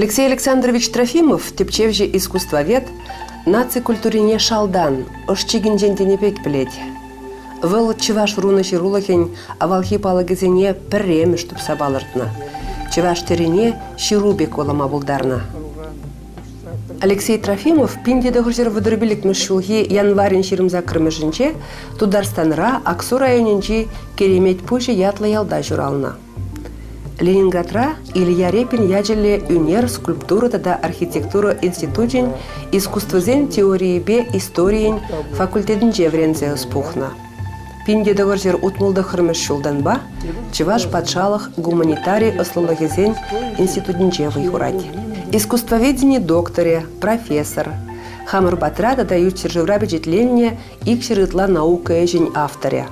Алексей Александрович Трофимов тӗпчевҫӗ-искусствовед наци культурине шалтан, ӑш-чикӗнчен тенӗ пек пӗлет. Вӑл чӑваш рунӑ ҫырулӑхӗн авалхи палӑкӗсене пӗрремӗш тупса палӑртнӑ, чӑваш тӗррине ҫыру пек вулама пултарнӑ. Алексей Трофимов 1935 ҫулхи январӗн 28-мӗшӗнче Тутарстанра Аксу районӗнчи Киремет пуҫӗ ятлӑ ялта ҫуралнӑ. Ленинградра Илья Репин ячӗллӗ ӳнер, скульптура тата архитектура институчӗн искусствӑсен теорийӗпе историйӗн факультетӗнче вӗренсе ӑс пухнӑ. 1969 ҫултанпа Чӑваш патшалӑх гуманитари ӑслӑлӑхӗсен институтӗнче вӑй хурать. Искусствоведени докторӗ, профессор, хамӑр патра тата ют ҫӗршывра пичетленнӗ 200 ытла наука ӗҫӗн авторӗ.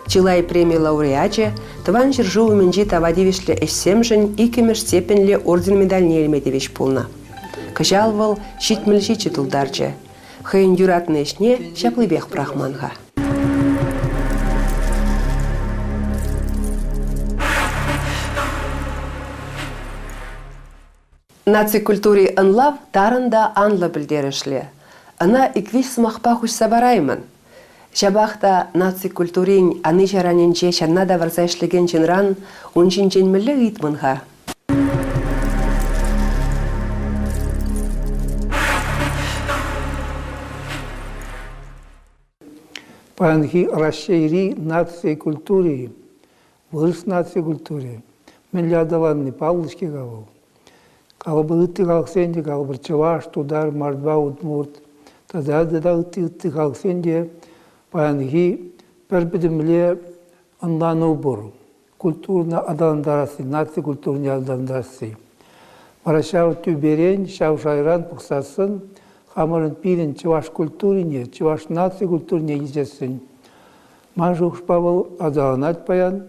Чылай преми лауреачӗ Тӑван ҫӗршыв умӗнчи тава тивӗҫлӗ ӗҫсемшӗн иккӗмӗш степеньлӗ орден медальне илме тивӗҫ пулнӑ. Кӑҫал вӑл 77 тултарчӗ. Хӑйӗн юратнӑ ӗҫне ҫаплипех пӑрахман-ха. Наци культури ӑнлав тарӑн та анлӑ пӗлтерӗшлӗ. Ӑна ик-виҫ сӑмахпа хуҫса параймӑн. Ҫапах та наци культурин ани-ҫаранӗнче ҫанна тавӑрса ӗҫлекен ҫынран ун ҫинчен мӗнле ыйтмӑн-ха? Паянхи Раҫҫейри наци культури Вырӑс наци культури мӗнле аталанни паллӑ-ҫке-ха вӑл. Калӑпӑр ытти халӑхсен те, калӑпӑр чӑваш, тутар, мордва, удмурт тата тата ытти ытти халӑхсен те паянхи пӗр пӗтӗмле ӑнлану пур. Культурӑна аталантарасси, наци культурине аталантарасси. Вара ҫав тӳперен, ҫав шайран пӑхсассӑн хамӑрӑн пирӗн чӑваш культурине, чӑваш наци культурине илсессӗн Ман шухӑшпа вӑл аталанать паян.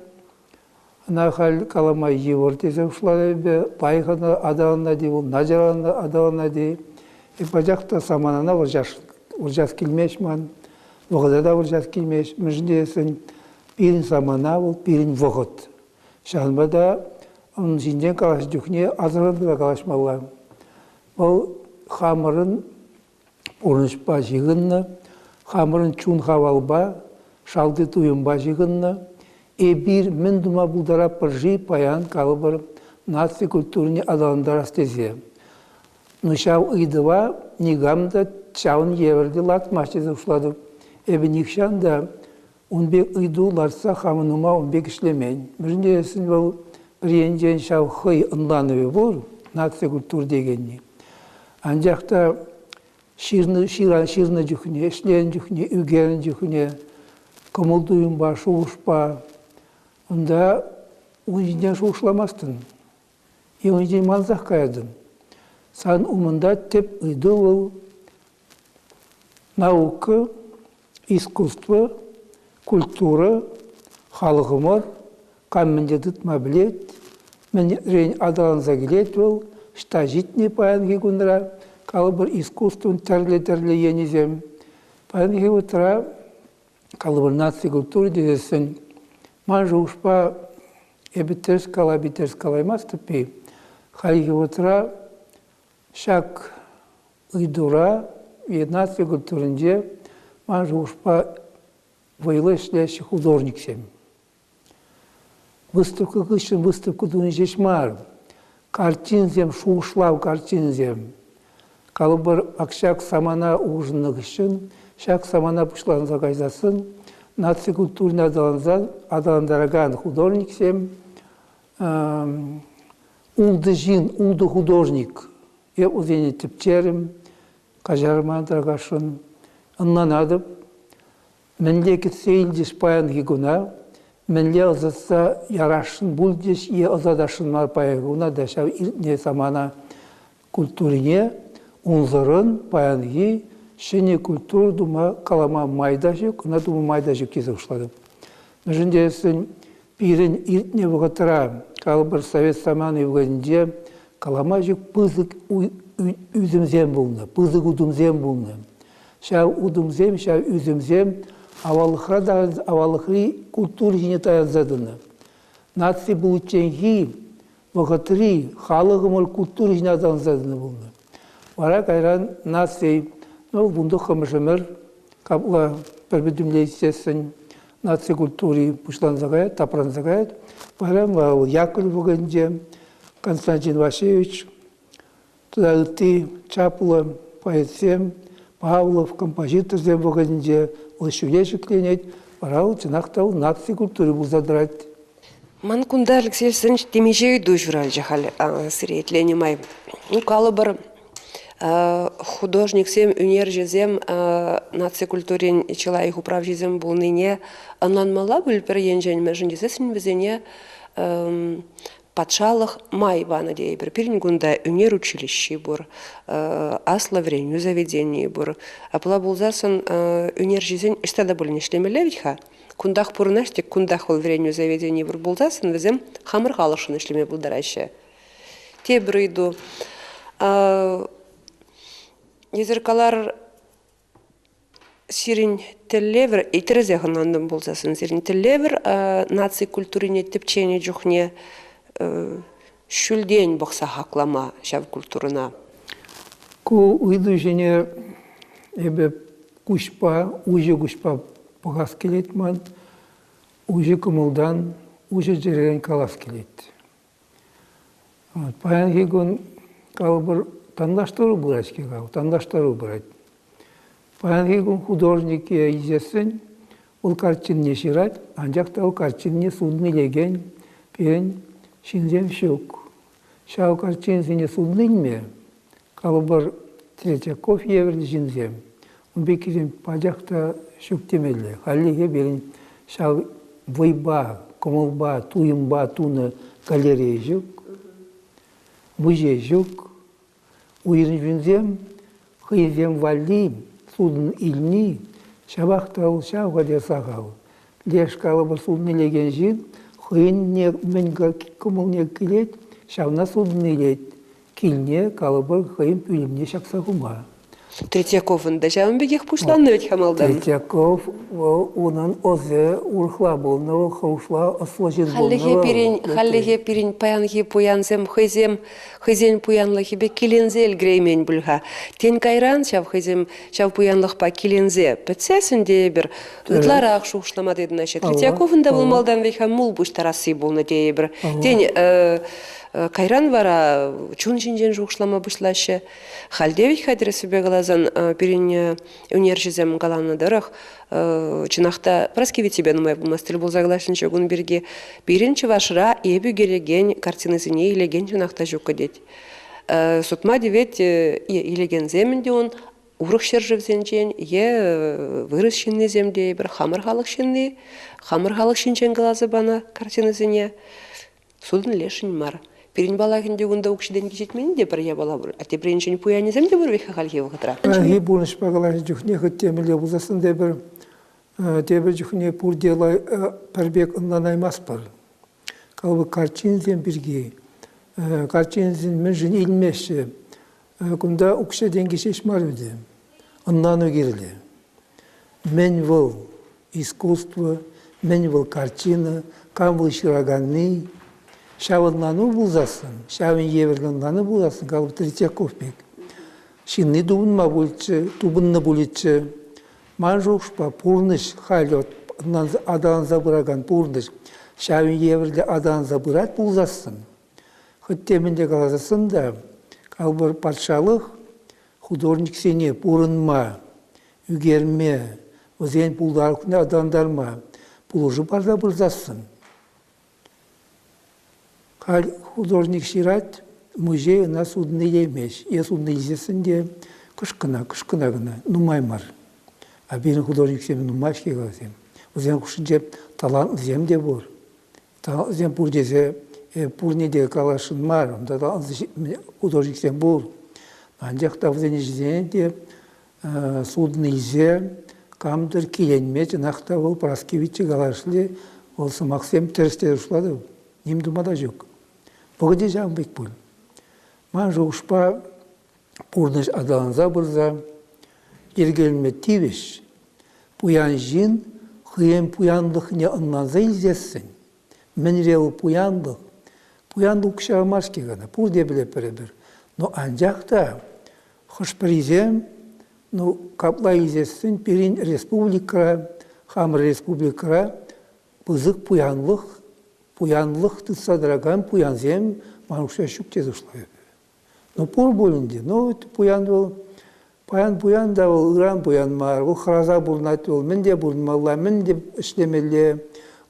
Ӑна халь калама йывӑр тесе шутлатӑп эпӗ. Лайӑх аталанать-и вӑл, начар аталанать-и. Эп пачах та саманана вӑрҫас килмест ман, вӑхӑта та вӑрҫас килмест. Мӗншӗн тесен пирӗн самана вӑл пирӗн вӑхӑт. Ҫавӑнпа та ун ҫинчен калаҫнӑ чухне асӑрханса калаҫмалла. Вӑл хамӑрӑн пурнӑҫпа ҫыхӑннӑ, хамӑрӑн чун-хавалпа, шалти туйӑмпа ҫыхӑннӑ. Эпир мӗн тума пултаратпӑр-ши паян, калӑпӑр, наци культурине аталантарас тесе. Ну ҫав ыйтӑва никам та ҫавӑн евӗр те лартмасть тесе шутлатӑп. Эпӗ нихҫан та ун пек ыйту лартса хамӑн ума ун пек ӗҫлемен. Мӗншӗн тесен вӑл пӗр енчен ҫав хӑй ӑнланӑвӗ пур, наци культури текенни. Анчах та ҫырнӑ, ҫырнӑ чухне, ӗҫленӗ чухне, ӳкернӗ чухне кӑмӑл-туйӑмпа, шухӑшпа унта ун ҫинчен шухӑшламастӑн. Е ун ҫинчен мансах каятӑн. Сан умӑнта тӗп ыйту вӑл наука, искусство, культура, халӑхӑмӑр кам мӗнле тытма пӗлет, мӗнрен аталанса килет вӑл, ӑҫта ҫитнӗ паянхи кунра, калӑпӑр, искусствӑн тӗрлӗ-тӗрлӗ енӗсем. Паянхи вӑхӑтра, калӑпӑр, наци культури тесессӗн, ман шухӑшпа, эпӗ тӗрӗс калап-и, тӗрӗс калаймастӑп-и, хальхи вӑхӑтра ҫак ыйтура наци культуринче ман шухӑшпа вӑйлӑ ӗҫлеҫҫӗ художниксем. Выставка хыҫҫӑн выставка туни ҫеҫ мар, картинсем, шухӑшлав картинсем. Калӑпӑр, ак ҫак самана улшӑннӑ хыҫҫӑн, ҫак самана пуҫланса кайсассӑн наци культурине аталансан аталантаракан художниксем ултӑ ҫын, ултӑ художник Эп вӗсене тӗпчерӗм, каҫарма тархасшӑн. Ӑнланатӑп, мӗнле кӗтсе илчӗҫ паянхи куна, мӗнле ӑсатса ярасшӑн пулчӗҫ е ӑсатасшӑн мар паянхи куна та ҫав иртнӗ самана культурине унсӑрӑн паянхи ҫӗнӗ культура тума калама май та ҫук, ӑна тума май та ҫук тесе шутлатӑп. Мӗншӗн тесен пирӗн иртнӗ вӑхӑтра, калӑпӑр, совет самани вӑхӑтӗнче калама ҫук пысӑк ӳсӗмсем пулнӑ, пысӑк утӑмсем пулнӑ. Ҫав утӑмсем, ҫав ӳсӗмсем аваллӑхра та аваллӑхри культура ҫине таянса тӑнӑ. Наци пуличченхи вӑхӑтри халӑхӑмӑр культури ҫине аталанса тӑнӑ пулнӑ. Вара кайран наци, ну, вунтӑххӑмӗш ӗмӗр капла пӗр пӗтӗмлетсессӗн наци культури пуҫланса каять, тапранса каять. Вара вӑл Яковлев вӑхӑтӗнче Константин Васильевич тата ытти чаплӑ поэтсем, Павлов композиторсем вӑхӑтӗнче вӑл ҫӳле ҫӗкленет, вара вӑл чӑнах та наци культури пулса тӑрать. Ман кунта, Алексей Александрович, темиҫе ыйту ҫуралчӗ халь сире итленӗ май. Ну, калӑпӑр, художниксем, ӳнерҫӗсем наци культурин чылай управҫисем пулнине ӑнланмалла пуль пӗр енчен, мӗншӗн тесессӗн вӗсене патшалӑх май панӑ тейӗпӗр. Пирӗн кунта ӳнер училищи пур, аслӑ вӗренӳ заведенийӗ пур. Апла пулсассӑн ӳнерҫӗсен ӑҫта та пулин ӗҫлемелле вӗт-ха. Кунтах пурӑнаҫ тӗк кунтах вӑл вӗренӳ заведенийӗ пур пулсассӑн вӗсем хамӑр халӑхшӑн ӗҫлеме пултараҫҫӗ. Тепӗр ыйту. Эсир калар сирӗн тӗллевӗр, тӗрӗсех ӑнлантӑм пулсассӑн, сирӗн тӗллевӗр наци культурине тӗпченӗ чухне ҫӳлтен пӑхса хаклама ҫав культурӑна. Ку ыйту ҫине эпӗ куҫпа, уҫӑ куҫпа пӑхас килет ман, уҫӑ кӑмӑлтан, уҫӑ чӗререн калас килет. Паянхи кун калӑпӑр танлаштару пырать-ҫке, танлаштару пырать. Паянхи кун художник илсессӗн вӑл картинне ҫырать, анчах та вӑл картинне сутӑн илекен пирӗн ҫынсем ҫук. Ҫав картинсене сутӑн илме калӑпӑр Третьяков евӗрлӗ ҫынсем, ун пеккисем пачах та ҫук темелле. Хальлӗхе пирӗн ҫав вӑйпа, кӑмӑлпа, туйӑмпа тунӑ галерея ҫук, музей ҫук. Уйрӑм ҫынсем хӑйсем валли сутӑн илни ҫавах та вӑл ҫав хатӗр сахал. Леш калӑпӑр сутӑн илекен ҫын хӑйӗнне мӗн кӑмӑлне килет, ҫавна сутӑн илет. Килне калӑпӑр хӑйӗн пӳлӗмне ҫакса хума. Третьяковӑн та ҫавӑн пекех пуҫланнӑ вӗт-ха малтан. Третьяков вӑл унӑн ӑсӗ урӑхла пулнӑ, вӑл хӑрушла ӑслӑ ҫын пулнӑ. Хальлӗхе пирӗн, хальлӗхе пирӗн паянхи пуянсем хӑйсем хӑйсен пуянлӑхӗпе киленсе ӗлкӗреймен пуль-ха. Тен, кайран ҫав хӑйсем ҫав пуянлӑхпа киленсе пӗтсессӗн тейӗпӗр, ытларах шухӑшлама тытӑнаҫҫӗ. Третьяковӑн та вӑл малтан вӗт-ха мул пуҫтарасси пулнӑ тейӗпӗр. Тен, кайран вара чун ҫинчен шухӑшлама пуҫлаҫҫӗ. Халь те вӗт-ха тӗрӗссипе каласан пирӗн ӳнерҫӗсем каланӑ тӑрӑх, чӑнах та Праски тебе нумай пулмасть тӗл пулса калаҫнӑччӗ кун пирки. Пирӗн Чӑвашра эп ӳкерекен картинӑсене илекен чӑнах та ҫуккӑ тет. Сутма тивет илекенсем ӗнтӗ ун урӑх ҫӗршывсенчен е вырӑс ҫыннисем тейӗпӗр, хамӑр халӑх ҫынни, хамӑр халӑх ҫинчен каласа панӑ картинӑсене. Сутӑн лешӗн мар. Пирӗн паллах ӗнтӗ кунта укҫи-тенки ҫитмен те пӗр япала пур. А тепринчен пуянӗсем те пур вӗт-ха хальхи вӑхӑтра. Паянхи пурнӑҫпа калаҫнӑ чухне хӑть темӗнле пулсассӑн тепӗр тепӗр чухне пурте пӗр пек ӑнланаймастпӑр. Калӑпӑр, картинсем пирки. Картинсем мӗншӗн илмеҫҫӗ? Кунта укҫа-тенкӗ ҫеҫ мар ӗнтӗ. Ӑнлану кирлӗ. Мӗн вӑл искусство, мӗн вӑл картина, кам вӑл ҫыраканни. Ҫав ӑнлану пулсассӑн, ҫавӑн евӗрлӗ ӑнлану пулсассӑн, калӑп Третьяков пек, ҫынни тупӑнма пулӗччӗ, тупӑннӑ пулӗччӗ. Ман шухӑшпа, пурнӑҫ халь аталанса пыракан пурнӑҫ ҫавӑн евӗрлӗ аталанса пырать пулсассӑн, хӑть темӗн те каласассӑн та, калӑпӑр, патшалӑх художниксене пурӑнма, ӳкерме, вӗсен пултарулӑхне аталантарма пулӑшу парса пырсассӑн. Халь художник ҫырать, музей ӑна сутӑн илеймест. Е сутӑн илсессӗн те кӑшкӑна, кӑшкӑна кӑна, нумай мар. А пирӗн художниксем нумай-ҫке вӗсем. Вӗсен хушшинче талантлисем те пур. Талантсем пур тесе пурне те каласшӑн мар. Унта художниксем пур. Анчах та вӗсен ӗҫӗсене те сутӑн илсе кам-тӑр киленме чӑнах та вӑл Праски Витти калашле вӑл сӑмахсем тӗрӗс те шутлатӑп. Ним тума та ҫук. Вӑхӑчӗ ҫавӑн пек пуль. Ман шухӑшпа пурнӑҫ аталанса пырса йӗркеленме тивӗҫ. Пуян ҫын хӑйӗн пуянлӑхне ӑнланса илсессӗн, мӗнре вӑл пуянлӑх? Пуян укҫа мар-ҫке кӑна, пурте пӗлетпӗр эпир. Но анчах та хӑш-пӗрисем, ну, капла илсессӗн пирӗн республикӑра, хамӑр республикӑра пысӑк пуянлӑх, пуянлӑх тытса тӑракан пуянсем ман укҫа ҫук тесе шутлатӑп. Ну, пур пуль ӗнтӗ. Ну, пуян вӑл паян пуян та вӑл, ыран пуян мар. Вӑл хӑраса пурӑнать вӑл. Мӗн те пурӑнмалла, мӗн те ӗҫлемелле.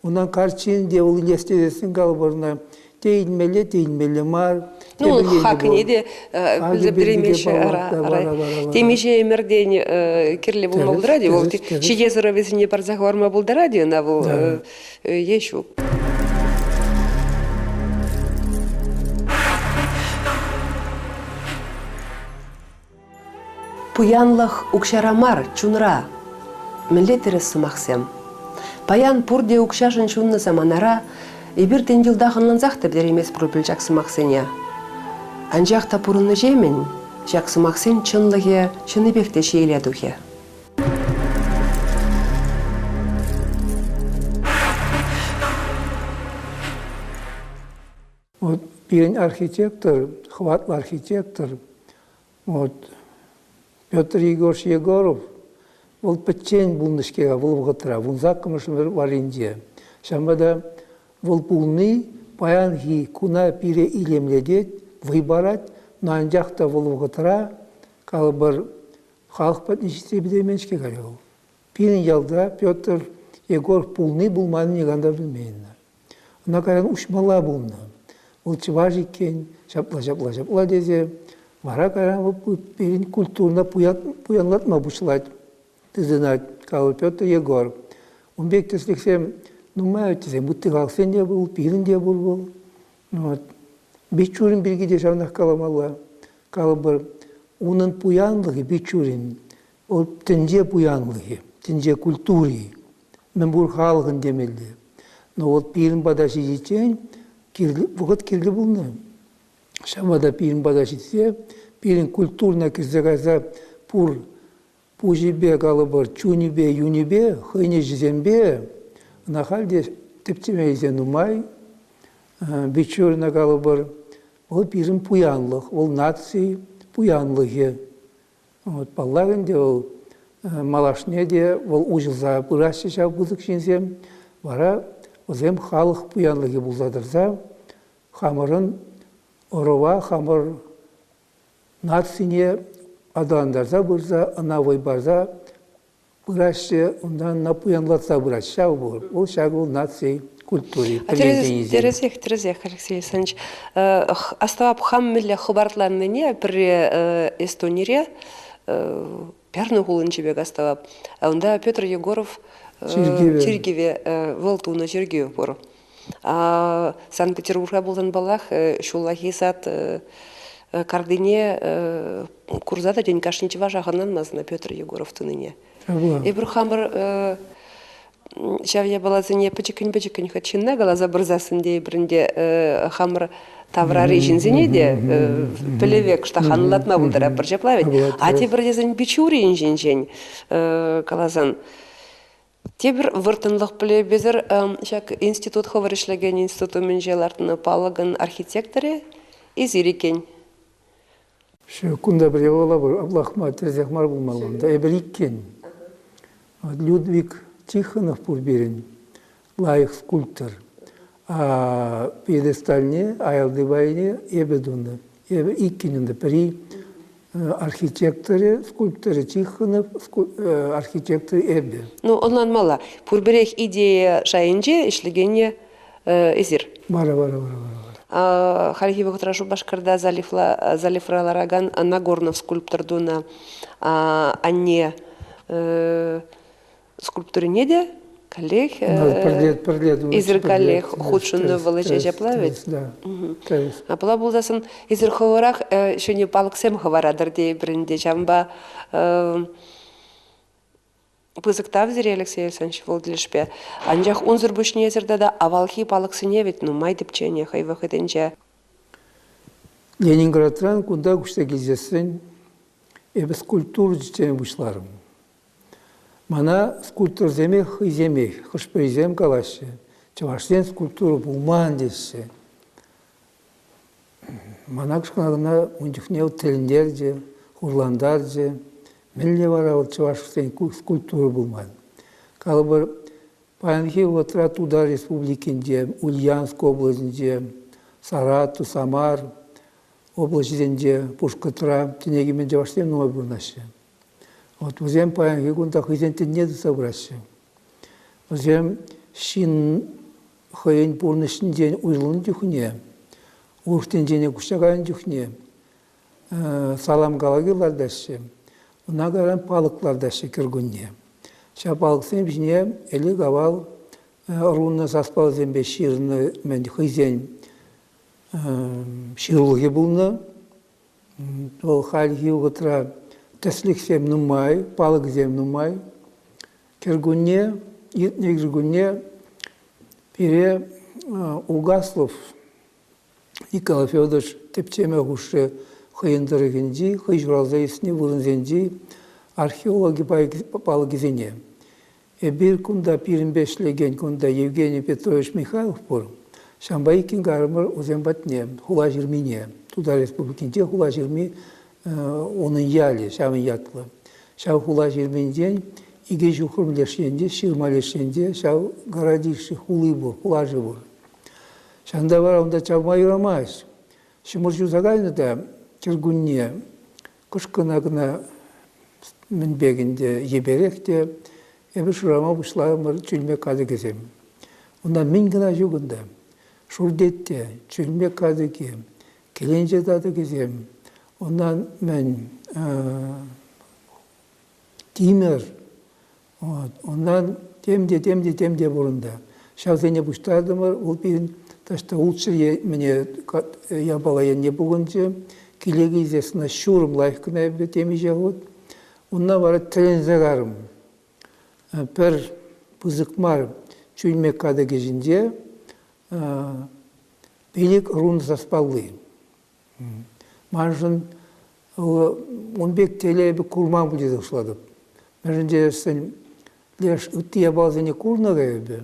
Унан карчин те вӑл илес тесессӗн калӑпӑр ӑна. Те илмелле, те илмелле мар. Ну, хакне те пӗлсе пӗтереймеҫҫӗ. Темиҫе ӗмӗртен кирлӗ пулма пултарать-и вӑл? Ҫитес ӑрӑвӗсене парса хӑварма пултарать-и ӑна вӑл е ҫук? Пуянлӑх укҫара мар, чунра. Мӗнле тӗрӗс сӑмахсем. Паян пурте укҫашӑн ҫуннӑ саманара эпир тен йӑлтах ӑнлансах та пӗтерейместпӗр пуль ҫак сӑмахсене. Анчах та пурӑннӑҫемӗн ҫак сӑмахсен чӑнлӑхӗ чӑннипех те ҫиеле тухӗ. Вот пирӗн архитектор, хӑватлӑ архитектор, вот Петр Егорович Егоров, вӑл пӗччен пулнӑ-ҫке вӑл вӑхӑтра, вунсаккӑмӗш ӗмӗр варринче. Ҫавӑнпа та вӑл пулни паянхи куна пире илемлетет, вӑй парать, но анчах та вӑл вӑхӑтра, калӑпӑр, халӑх патне ҫитсе пӗтермен-ҫке халӗ вӑл. Пирӗн ялта Петр Егоров пулни пулманни никам та пӗлмен. Ӑна кайран уҫмалла пулнӑ. Вӑл чӑваш иккен, ҫапла, ҫапла, ҫапла тесе. Вара кайран вӑл пирӗн культурӑна пуянлатма пуҫлать, тытӑнать, калать Петр Егор. Ун пек тӗслӗхсем нумай тесем, ытти халӑхсен те пур, пирӗн те пур вӑл. Вот. Бичурин пирки те ҫавнах каламалла. Калӑпӑр, унӑн пуянлӑхӗ Бичурин, вӑл тӗнче пуянлӑхӗ, тӗнче культури, мӗнпур халӑхӑн темелле. Но вот пирӗн пата ҫитиччен кирлӗ, вӑхӑт кирлӗ пулнӑ. Ҫавӑнпа та пирӗн пата ҫитсе, пирӗн культурӑна кӗрсе кайса пур пуҫӗпе, калӑпӑр, чунӗпе, юнӗпе, хӑйӗн ӗҫӗсемпе ӑна халь те тӗпчеме илсе нумай Бичурина калӑпӑр, вӑл пирӗн пуянлӑх, вӑл наци пуянлӑхӗ. Вот, паллах ӗнтӗ, вӑл малашне те вӑл уҫӑлса пыраҫҫӗ ҫав пысӑк ҫынсем. Вара вӗсем халӑх пуянлӑхӗ пулса тӑрса хамӑрӑн ӑрӑва, хамӑр нацине аталантарса пырса, ӑна вӑй парса пыраҫҫӗ, унтан ӑна пуянлатса пыраҫҫӗ. Ҫав пур. Вӑл ҫак вӑл наци культури. Тӗрӗсех, тӗрӗсех, Алексей Александрович. Астӑвап хам мӗнле хӑпартланнине пӗрре Эстонире Пярну хулинчи пек астӑвап. Унта Петр Егоров чиркӗве вӑл тунӑ чиркӳ пур. Санкт-Петербургра пулсан, паллах, ҫуллахи сад картине курса та тен кашни чӑвашах ӑнланмасть ӑна Петр Егоров тунине. Эпир хамӑр ҫав япаласене пӗчӗккӗн-пӗчӗккӗн хӑть ҫынна каласа пырсассӑн тейӗпӗр ӗнтӗ хамӑр таврари ҫынсене те пӗлӗве кӑштах анлатма пултаратпӑр ҫапла вӗт. А тепӗр тесен Бичурин ҫинчен каласан Тепӗр вӑрттӑнлӑх пӗлеймесӗр ҫак институт хӑвӑр ӗҫлекен институт умӗнче лартнӑ палӑкӑн архитекторӗ эсир иккен. Ҫук, кунта пӗр япала пур, аплах мар, тӗрӗсех мар пулмалла. Унта эпир иккен. Людвиг Тихонов пур пирӗн, лайӑх скульптор. А пьедестальне, аялти пайне эпӗ тунӑ. Эпӗ иккӗн унта. Пӗри архитекторӗ, скульпторӗ Тихонов, архитектор эпӗ. Ну, ӑнланмалла. Пурпӗрех идея шайӗнче ӗҫлекенне эсир. Вара, вара, вара, вара. Хальхи вӑхӑтра Шупашкарта заливра ларакан Нагорнов скульптор тунӑ анне скульптурине те каллех эсир каллех хутшӑннӑ вӑл ӗҫе ҫапла вӗт. Апла пулсассӑн эсир хӑвӑрах ҫӗнӗ палӑксем хӑваратӑр тейӗпӗр ӗнтӗ. Ҫавӑнпа пысӑк тав сире, Алексей Александрович, вӑл тӗлӗшпе. Анчах унсӑр пуҫне эсир тата авалхи палӑксене вӗт нумай тӗпченӗ хӑй вӑхӑтӗнче. Ленинградран кунта куҫса килсессӗн эпӗ скульптура тӗпчеме пуҫларӑм. Мана скульпторсемех хӑйсемех, хӑш-пӗрисем калаҫҫӗ, чӑвашсен скульптура пулман теҫҫӗ. Мана кӑна ун чухне тӗлӗнтерчӗ, хурлантарчӗ. Мӗнле вара вӑл чӑвашсен скульптура пулман? Калӑпӑр, паянхи вӑхӑтра Тутар Республикинче, Ульяновск облаҫӗнче, Саратов, Самар облаҫӗсенче, Пушкӑртра тӗне кӗмен чӑвашсем нумай пурӑнаҫҫӗ. Вот вӗсем паянхи кун та хӑйсен тӗнне тытса пыраҫҫӗ. Вӗсем ҫын хӑйӗн пурнӑҫӗнчен уйрӑлнӑ чухне, урӑх тӗнчене куҫса кайнӑ чухне салам калакӗ лартаҫҫӗ. Ӑна кайран палӑк лартаҫҫӗ кӗркунне. Ҫав палӑксем ҫине ӗлӗк-авал рунӑ саспаллисемпе ҫырнӑ мӗн хӑйсен ҫырулӑхӗ пулнӑ. Вӑл хальхи вӑхӑтра тӗслӗхсем нумай, палӑксем нумай. Кӗркунне, иртнӗ кӗркунне пире Угаслов Николай Федорович тӗпчеме хушрӗ хӑйӗн тӑрӑхӗнчи, хӑй ҫуралса ӳснӗ вырӑнсенчи археологи палӑкӗсене. Эпир кунта пирӗнпе ӗҫлекен кунта Евгений Петрович Михайлов пур. Ҫавӑнпа иккӗн карӑмӑр вӗсем патне, хула ҫырмине. Тутар Республикинче хула ҫырми унӑн ялӗ ҫавӑн ятлӑ. Ҫав хула ҫырминчен икӗ ҫухрӑм леш енче, ҫырма леш енче ҫав городище хули пур, хулашӗ пур. Ҫавӑнта вара унта чавма юрамасть. Ҫумӑр ҫуса кайнӑ та кӗркунне кӑшкӑна кӑна мӗн пек ӗнтӗ йӗперех те эпир шырама пуҫларӑмӑр чӳлмек катӑкӗсем. Унта мӗн кӑна ҫук унта. Шуртет те, чӳлмек катӑкӗ, кӗленче татӑкӗсем, унтан мӗн тимӗр, вот. Унтан тем те, тем те, тем те пур унта. Ҫавсене пуҫтартӑмӑр, вӑл пирӗн таҫта ултҫӗр мӗне япала енне пухӑнчӗ. Киле килсессӗн ҫурӑм лайӑх кӑна эпӗ темиҫе хут. Унна вара тӗлӗнсе карӑм. Пӗр пысӑк мар чӳлмек катӑкӗ ҫинче пилӗк рун саспалли. Маншӑн ун пек телей эпӗ курман пуль тесе шутлатӑп. Мӗншӗн тесен леш ытти япаласене курнӑ та эпӗ.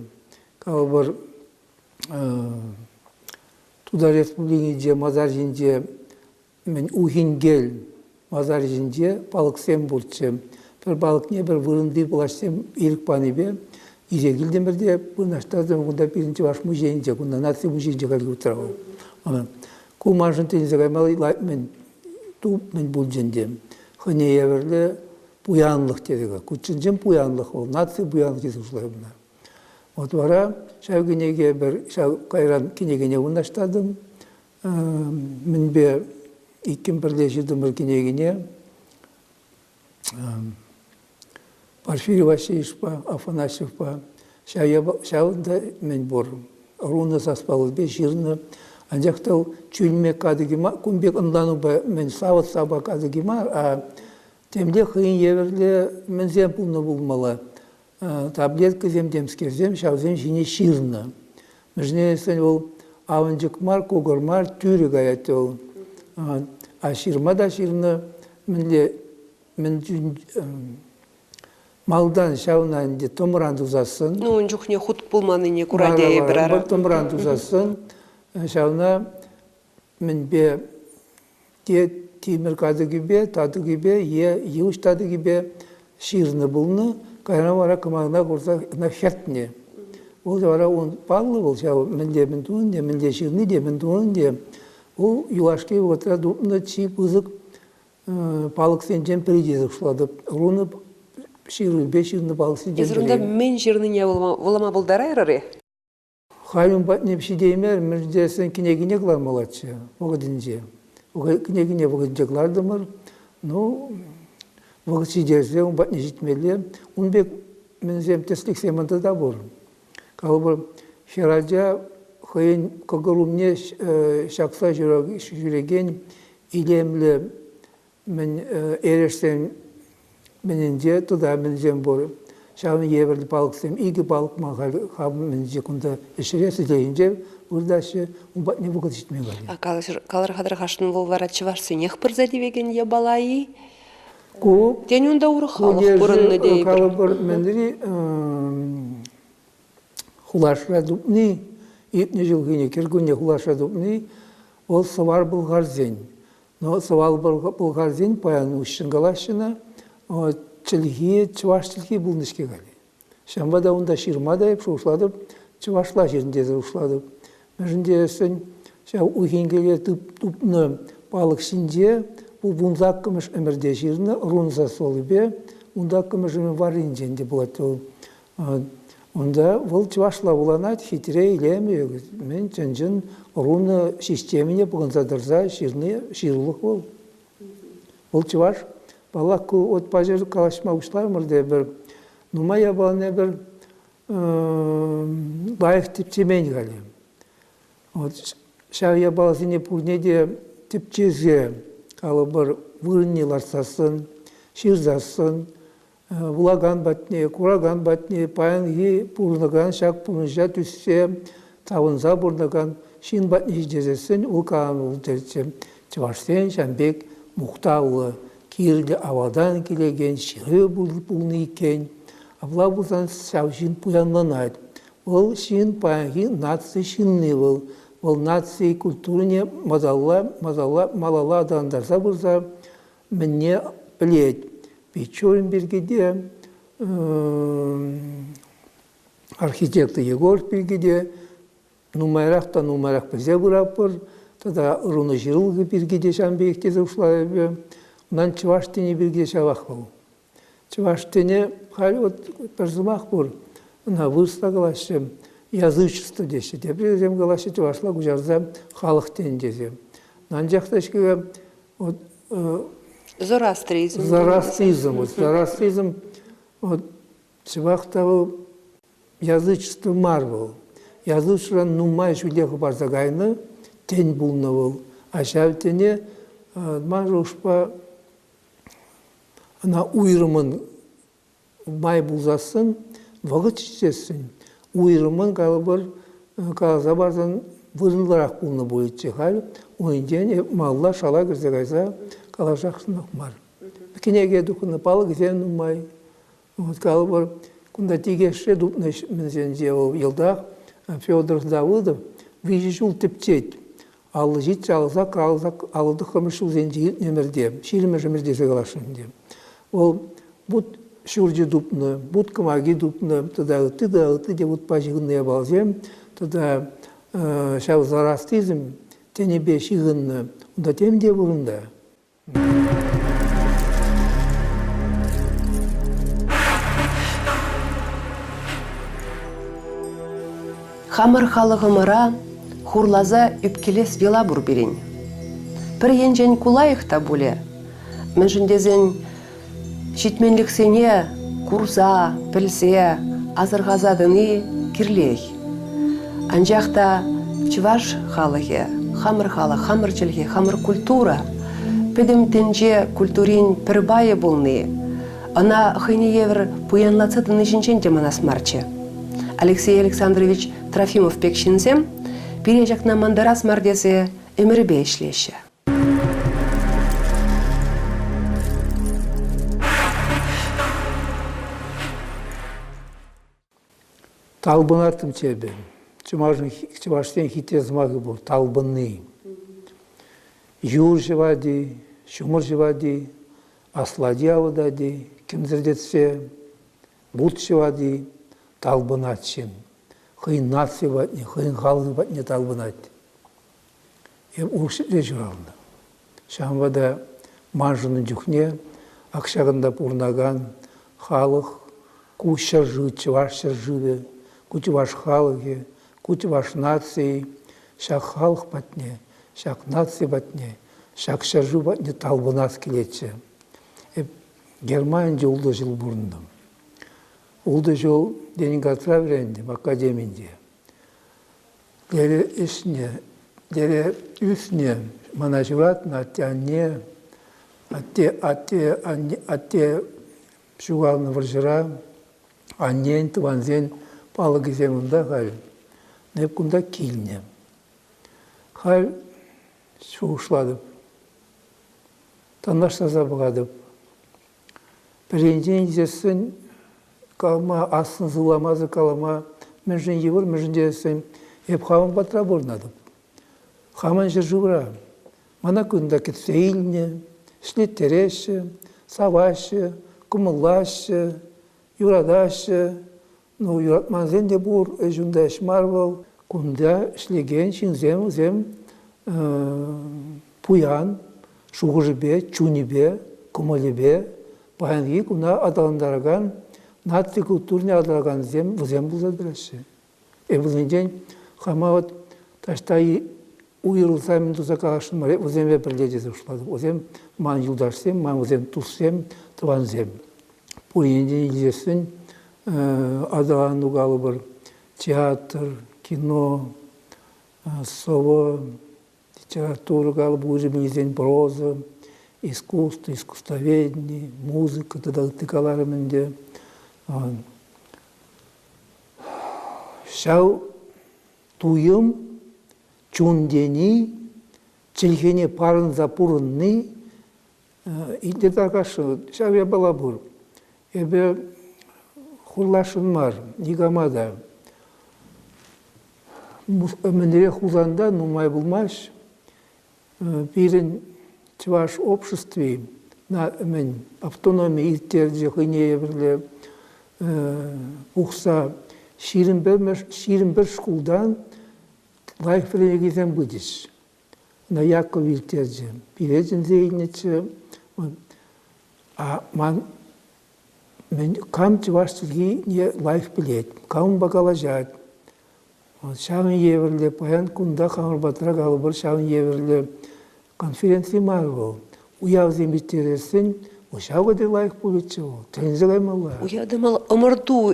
Калӑпӑр, Тутар Республикинче масар ҫинче мӗн Ухинкел масар ҫинче палӑксем пурччӗ. Пӗр палӑкне пӗр вырӑнти влаҫсем ирӗк панипе илсе килтӗмӗр те вырнаҫтартӑмӑр кунта пирӗн чӑваш музейӗнче, кунта наци музейӗнче хальхи вӑхӑтра вӑл. Ку маншӑн тӗлӗнсе каймалли мӗн мӗн пулчӗ ӗнтӗ. Хӑйне евӗрлӗ пуянлӑх тесе. Ку чӑн-чӑн пуянлӑх вӑл, наци пуянлӑх тесе шутлатӑп ӑна. Вот вара ҫав кӗнеке пӗр ҫав кайран кӗнекене вырнаҫтартӑм. Мӗнпе иккӗн пӗрле ҫыртӑмӑр кӗнекене Порфирий Васильевичпа Афанасьевпа ҫавӑнта мӗн пур рунӑ саспаллипе ҫырнӑ. Анчах та чӳлмек катӑкӗ мар, кун пек ӑнланупа мӗн савӑт-сапа катӑкӗ мар, а темле хӑйӗн евӗрлӗ мӗнсем пулнӑ пулмалла. Таблеткӑсем темскерсем ҫавсем ҫине ҫырнӑ. Мӗншӗн тесен вӑл авӑнчӑк мар, кукӑр мар, тӳрӗ каять вӑл. А ҫырма та ҫырнӑ, мӗнле мӗн малтан ҫавна ӗнтӗ тӑмран тусассӑн. Ну, ун чухне хут пулманнине кура тейӗпӗр ара. Тӑмран тусассӑн ҫавна мӗнпе те тимӗр катӑкӗпе, татӑкӗпе е йывӑҫ татӑкӗпе ҫырнӑ пулнӑ. Кайран вара кӑмакана хурса ӑна хӗртнӗ. Вӑл вара ун паллӑ вӑл ҫав мӗнле мӗн тунӑ те, мӗнле ҫырни те, мӗн тунӑ те. Вӑл юлашки вӑхӑтра тупнӑ чи пысӑк палӑксенчен пӗри тесе шутлатӑп. Рунӑ ҫырнипе ҫырнӑ палӑксенчен Эсир унта мӗн ҫырнине вулама пултарайрӑр-и? Халь ун патне ҫитеймерӗм, мӗншӗн тесен кӗнекине кӑлармаллаччӗ вӑхӑтӗнче. Кӗнекине вӑхӑтӗнче кӑлартӑмӑр. Ну, вӑхӑт ҫитерсе ун патне ҫитмелле. Ун пек мӗнсем тӗслӗхсем унта та пур. Калӑпӑр, хӗрача хӑйӗн кӑкӑр умне ҫакса ҫӳрекен илемлӗ мӗн эрешсен мӗнӗнче тата мӗнсем пур. Ҫавӑн евӗрлӗ палӑксем икӗ палӑк ман халь хам мӗнче кунта ӗҫре сӗтелӗнче выртаҫҫӗ. Ун патне вӑхӑт ҫитмен халӗ. Калӑр-ха тархасшӑн, вӑл вара чӑвашсенех пырса тивекен япала-и? Ку Тен, унта урӑх халӑх пурӑннӑ тейӗпӗр. Калӑпӑр, мӗнри хулашра тупни, иртнӗ ҫулхине кӗркунне хулашра тупни. Вӑл сӑвар-пӑлхарсен. Но сӑвар-пӑлхарсен паян уҫҫӑн калаҫҫӗ ӑна, чӗлхи чӑваш чӗлхи пулнӑ-ҫке халь. Ҫавӑнпа та унта ҫырма та эп шухӑшлатӑп, чӑвашла ҫырӑн тесе шухӑшлатӑп. Мӗншӗн тесен ҫав Ухинкеле тупнӑ палӑк ҫинче вунсаккӑмӗш ӗмӗрте ҫырнӑ рун сасӑлӗпе вунтаккӑмӗш ӗмӗр варринчен те пулать вӑл. Унта вӑл чӑвашла вуланать, хитре, илемлӗ, мӗн чӑн-чӑн рунӑ системине пӑхӑнса тӑрса ҫырни ҫырулӑх вӑл. Вӑл чӑваш. Паллах, ку вот паҫӑр калаҫма пуҫларӑмӑр тепӗр. Нумай япалана эпир лайӑх тӗпчемен халӗ. Вот ҫав япаласене пурне те тӗпчесе, калӑпӑр, вырӑнне лартсассӑн, ҫырсассӑн, вулакан патне, куракан патне паянхи пурӑнакан ҫак пурнӑҫа тӳссе тавӑнса пурӑнакан ҫын патне ҫитерсессӗн вӑл каланӑ пултӑрччӗ. Чӑвашсен ҫавӑн пек мухтавлӑ, кирлӗ авалтан килекен ҫыру пулнӑ иккен. Апла пулсан ҫав ҫын пуянланать. Вӑл ҫын паянхи наци ҫынни вӑл. Вӑл наци культурине малалла, малалла, малалла аталантарса пырса мӗнне пӗлет. Пичурин пирки те, архитектор Егоров пирки те нумайрах та нумайрах пӗлсе пыратпӑр. Тата рунӑ ҫырулӑхӗ пирки те ҫавӑн пекех тесе шутлатӑп эпӗ. Унтан чӑваш тӗнӗ пирки те ҫавах вӑл. Чӑваш тӗнӗ халь вот пӗр сӑмах пур. Ӑна вырӑсла калаҫҫӗ, язычество теҫҫӗ. Теприсем калаҫҫӗ чӑвашла куҫарса халӑх тӗнӗ тесе. Анчах та-ҫке вот Зороастризм. Зороастризм. Вот зороастризм вот ҫавах та вӑл язычество мар вӑл. Язычествӑран нумай ҫӳле хӑпарса кайнӑ тӗн пулнӑ вӑл. А ҫав тӗне ман шухӑшпа ӑна уйрӑмӑн май пулсассӑн, вӑхӑт ҫитсессӗн уйрӑммӑн калӑпӑр, каласа парсан вырӑнлӑрах пулнӑ пулӗччӗ. Халь унччен малалла шала кӗрсе кайса калаҫасшӑнах мар. Кӗнеке тухнӑ, палӑкӗсем нумай. Вот калӑпӑр, кунта Тикешре тупнӑ мӗнсенче вӑл йӑлтах Федор Давыдов виҫӗ ҫул тӗпчет. 57, 58, 59 ҫулсенче иртнӗ ӗмӗрте, ҫирӗммӗш ӗмӗр тесе каласшӑн ӗнтӗ. Вӑл вут ҫурчӗ тупнӑ, вут кӑмаки тупнӑ тата ытти те ытти те вутпа ҫыхӑннӑ япаласем тата ҫав зороастризм тӗнӗпе ҫыхӑннӑ. Унта тем те пур унта. Хамӑр халӑхӑмӑра хурласа ӳпкелес йӑла пур пирӗн. Пӗр енчен ку лайӑх та пулӗ, мӗншӗн тесен ҫитменлӗхсене курса, пӗлсе, асӑрхаса тӑни кирлех. Анчах та чӑваш халӑхӗ, хамӑр халӑх, хамӑр чӗлхе, хамӑр культура пӗтӗм тӗнче культурин пӗр пайӗ пулни, ӑна хӑйне евӗр пуянлатса тӑни ҫинчен те манас марччӗ. Алексей Александрович Трофимов пек ҫынсем пире ҫакна мантарас мар тесе ӗмӗрӗпе ӗҫлеҫҫӗ. Талпӑнаттӑмччӗ эпӗ. Чӑвашсен хитре сӑмахӗ пур талпӑнни. Юр ҫӑвать-и, ҫумӑр ҫӑвать-и, аслати авӑтать-и, кӗмсӗртетсе вут ҫӑвать-и, талпӑнать ҫын. Хӑйӗн наци патне, хӑйӗн халӑхӗ патне талпӑнать. Эп урӑх ҫӗрте ҫуралнӑ. Ҫавӑнпа та маншӑн ун чухне ак ҫакӑнта пурӑнакан халӑх, ку ҫӗршыв, чӑваш ҫӗршывӗ, ку чӑваш халӑхӗ, ку чӑваш нацийӗ ҫак халӑх патне, ҫак наци патне, ҫак ҫӗршыв патне талпӑнас килетчӗ. Эп Германинче ултӑ ҫул пурӑнтӑм. Ултӑ ҫул Ленинградра вӗрентӗм, академинче. Лере ӗҫнӗ, лере ӳснӗ, мана ҫуратнӑ атте-анне, атте, атте, анне, атте ҫухалнӑ вӑрҫӑра, аннен, тӑвансен палӑкӗсем унта халь. Эп кунта килнӗ. Халь шухӑшлатӑп, танлаштарса пӑхатӑп. Пӗринчен илсессӗн калама, ассӑн сывламасӑр калама мӗншӗн йывӑр, мӗншӗн тесен эп хамӑн патра пурӑнатӑп. Хамӑн ҫӗршывра мана кунта кӗтсе илнӗ, ӗҫлеттереҫҫӗ, саваҫҫӗ, кӑмӑллаҫҫӗ, юратаҫҫӗ. Ну, юратмансен те пур, ӗҫ унта ӗҫ мар вӑл. Кунта ӗҫлекен ҫынсем вӗсем пуян шухӑшӗпе, чунӗпе, кӑмӑлӗпе паянхи куна аталантаракан наци культурине аталанакансем вӗсем пулса тӑраҫҫӗ. Эп вӗсенчен хама вот таҫта уйрӑлса мӗн туса каласшӑн мар, вӗсемпе пӗрле тесе шутлатӑп. Вӗсем ман юлташсем, ман вӗсем туссем, тӑвансем. Пур енчен илсессӗн аталану калӑпӑр, театр, кино, сӑвӑ, литература калӑпӑр, уйрӑм илсен проза, искусство, искусствоведени, музыка тата ытти каларӑм ӗнтӗ. Ҫав туйӑм, чун тени, чӗлхене парӑнса пурӑнни итле тархасшӑн. Ҫав япала пур. Эпӗ хурласшӑн мар никама та. Мӗнре Хусанта нумай пулмасть пирӗн чӑваш обществи мӗн автономи ирттерчӗ хӑйне евӗрлӗ пухса 21 шкултан лайӑх вӗренекенсем пычӗҫ. Ӑна Яков ирттерчӗ. Пире чӗнсе илнӗччӗ. А ман мӗн, кам чӑваш чӗлхине лайӑх пӗлет, кам унпа калаҫать, Ҫавӑн евӗрлӗ паян кунта хамӑр патра калӑпӑр ҫавӑн евӗрлӗ конференци мар вӑл. Уявсем ирттересен ҫав те лайӑх пулӗччӗ вӑл. Тӗлӗнсе каймалла. Уявдамал ӑмӑрту,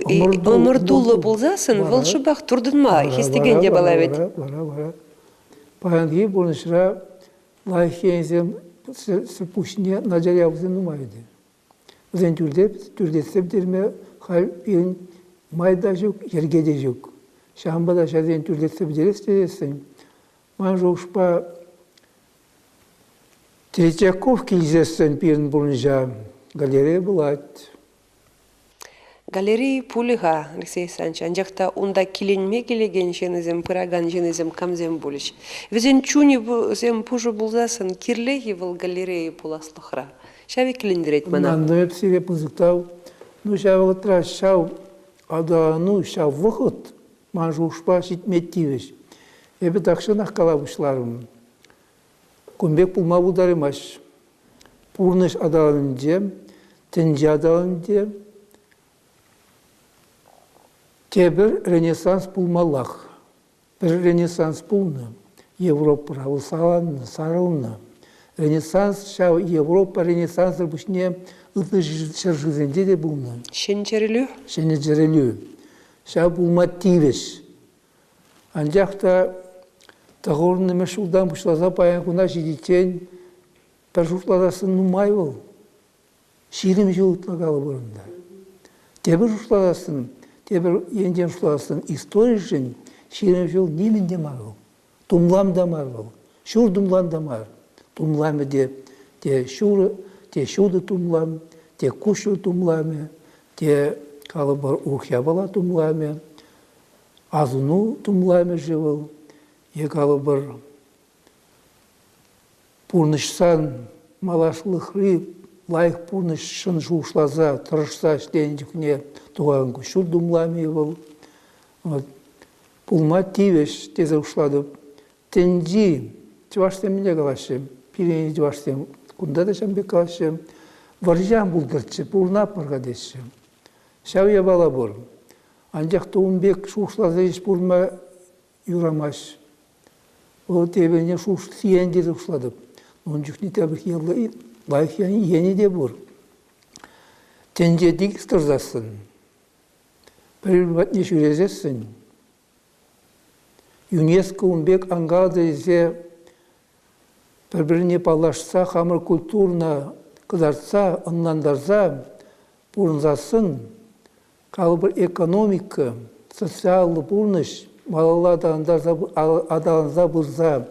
ӑмӑртуллӑ пулсассӑн вӑл шӑпах туртӑнма хистекен япала вӗт. Вара, вара, вара. Паянхи пурнӑҫра лайӑх енсем пуҫне начар япаласем нумай ӗнтӗ. Вӗсен тӳрлетсе пӗтерме халь пирӗн май та ҫук, йӗрке те ҫук. Ҫавӑнпа та ҫавсене тӳрлетсе пӗтерес тесессӗн, ман шухӑшпа, Третьяков килсессӗн пирӗн пурнӑҫа галерея пулать. Галерея пулӗ-ха, Алексей Александрович, анчах та унта киленме килекен ҫыннисем, пыракан ҫыннисем камсем пулӗҫ? Вӗсен чунӗсем пушӑ пулсассӑн кирлех-и вӑл галерея пуласлӑхра? Ҫав иккӗлентерет мана. Ӑнлантӑм эп сире пысӑк тав. Ну, ҫав вӑхӑтра ҫав аталану, ҫав вӑхӑт ман шухӑшпа ҫитме тивӗҫ. Эпӗ тахҫанах кала пуҫларӑм. Кун пек пулма пултараймасть. Пурнӑҫ аталанӑвӗнче, тӗнче аталанӑвӗнче тепӗр ренессанс пулмаллах. Пӗр ренессанс пулнӑ, Европӑра вӑл саланнӑ, сарӑлнӑ. Ренессанс ҫав Европа ренессансӑр пуҫне ытти ҫӗршывсенче те пулнӑ. Ҫӗнӗ чӗрӗлӳ? Ҫӗнӗ чӗрӗлӳ. Ҫав пулма тивӗҫ. Анчах та тӑхӑрвуннӑмӗш ҫултан пуҫласа паян куна ҫитиччен пӗр шутласассӑн нумай вӑл. 20 ҫул ытла калӑпӑр унта. Тепӗр шутласассӑн, тепӗр енчен шутласассӑн историшӗн 20 ҫул нимӗн те мар вӑл. Тумлам та мар вӑл. Ҫур тумлам та мар. Тумламӗ те те ҫурӑ, те ҫутӑ тумлам, те куҫҫуль тумламӗ, те, калӑпӑр, урӑх япала тумламӗ, асӑну тумламӗ-ши вӑл, е, калӑпӑр, пурнӑҫсан малашлӑхри лайӑх пурнӑҫшӑн шухӑшласа, тӑрӑшса ӗҫленӗ чухне тухакан куҫҫуль тумламӗ вӑл. Вот. Пулма тивӗҫ тесе шутлатӑп. Тӗнчи чӑвашсем мӗнле калаҫҫӗ? Пирӗн чӑвашсем кунта та ҫавӑн пек калаҫҫӗ. Вӑрҫа ан пултӑрччӗ, пурӑнатпӑр-ха теҫҫӗ. Ҫав япала пур. Анчах та ун пек шухӑшласа ҫеҫ пурӑнма юрамасть. Вӑл тепӗрне сиен тесе шутлатӑп. Ун чухне тепӗр лайӑх енӗ те пур. Тӗнче тикӗс тӑрсассӑн, пӗр патне ҫӳресессӗн, ЮНЕСКО ун пек ан калатӑр тесе пӗр-пӗрне паллашса хамӑр культурӑна кӑтартса, ӑнлантарса пурӑнсассӑн калӑпӑр экономика, социаллӑ пурнӑҫ малалла аталанса пырса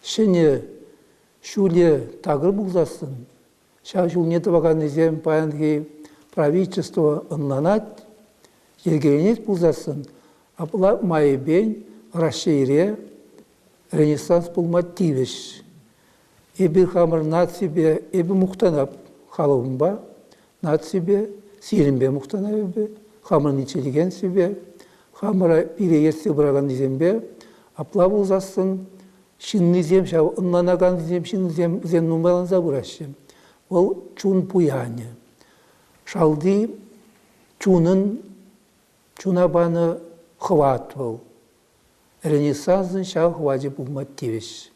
ҫӗнӗ ҫулӗ такӑр пулсассӑн ҫав ҫулне тӑваканнисем паянхи правительство ӑнланать, йӗркеленет пулсассӑн, апла майӗпен Раҫҫейре. Ренессанс пулма тивӗҫ. Эпир хамӑр наципе, эпӗ мухтанап халӑхӑмпа, наципе, сирӗнпе мухтанап эпӗ, хамӑрӑн интеллигенципе, хамӑра пире ертсе пыраканнисемпе. Апла пулсассӑн ҫыннисем ҫав ӑнланакансем ҫынсем вӗсем нумайланса пыраҫҫӗ. Вӑл чун пуянӗ. Шалти чунӑн чуна панӑ хӑват вӑл. Ренессансӑн ҫав хӑвачӗ пулма тивӗҫ.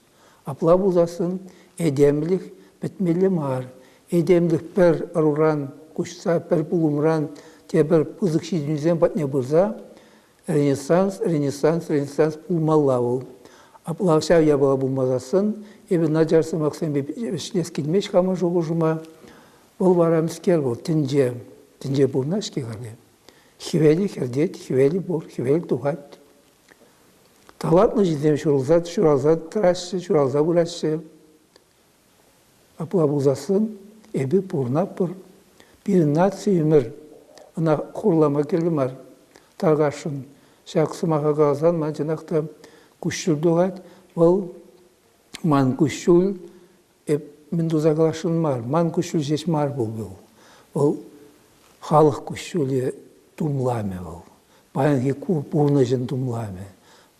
Апла пулсассӑн этемлӗх пӗтмелле мар. Этемлӗх пӗр ӑруран куҫса пӗр пулӑмран тепӗр пысӑк ҫитӗнӳсем патне пырса Ренессанс, Ренессанс, Ренессанс пулмалла вӑл. Апла ҫав япала пулмасассӑн эпӗ начар сӑмахсемпе вӗҫлес килмест хамӑн шухӑшӑма. Вӑл вара мӗскер вӑл? Тӗнче. Тӗнче пурӑнать-ҫке халӗ. Хӗвелӗ хӗртет, хӗвелӗ пур, хӗвел тухать. Талантлӑ ҫынсем ҫурӑлса, ҫуралса тӑраҫҫӗ, ҫуралса пыраҫҫӗ. Апла пулсассӑн эпир пурӑнатпӑр. Пирӗн наци ӗмӗр ӑна хурлама кирлӗ мар. Тархасшӑн ҫак сӑмаха каласан ман чӑнах та куҫҫуль тухать. Вӑл ман куҫҫуль эп мӗн туса каласшӑн мар. Ман куҫҫуль ҫеҫ мар пул вӑл. Вӑл халӑх куҫҫулӗ тумламӗ вӑл. Паянхи пурнӑҫӑн тумламӗ.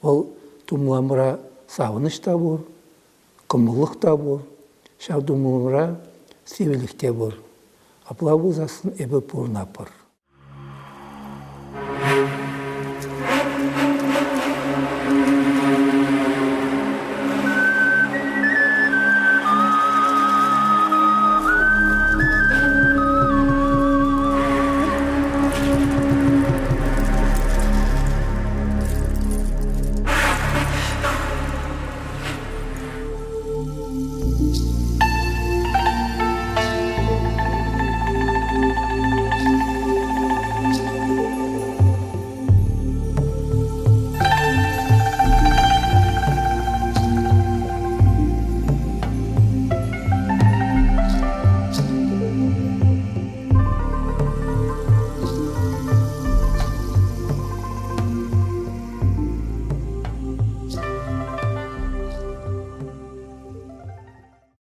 Вӑл тумламра савӑнӑҫ та пур, кӑмӑллӑх та пур, ҫав тумламра сивӗлӗх те пур. Апла пулсассӑн эпӗ пурӑнатпӑр.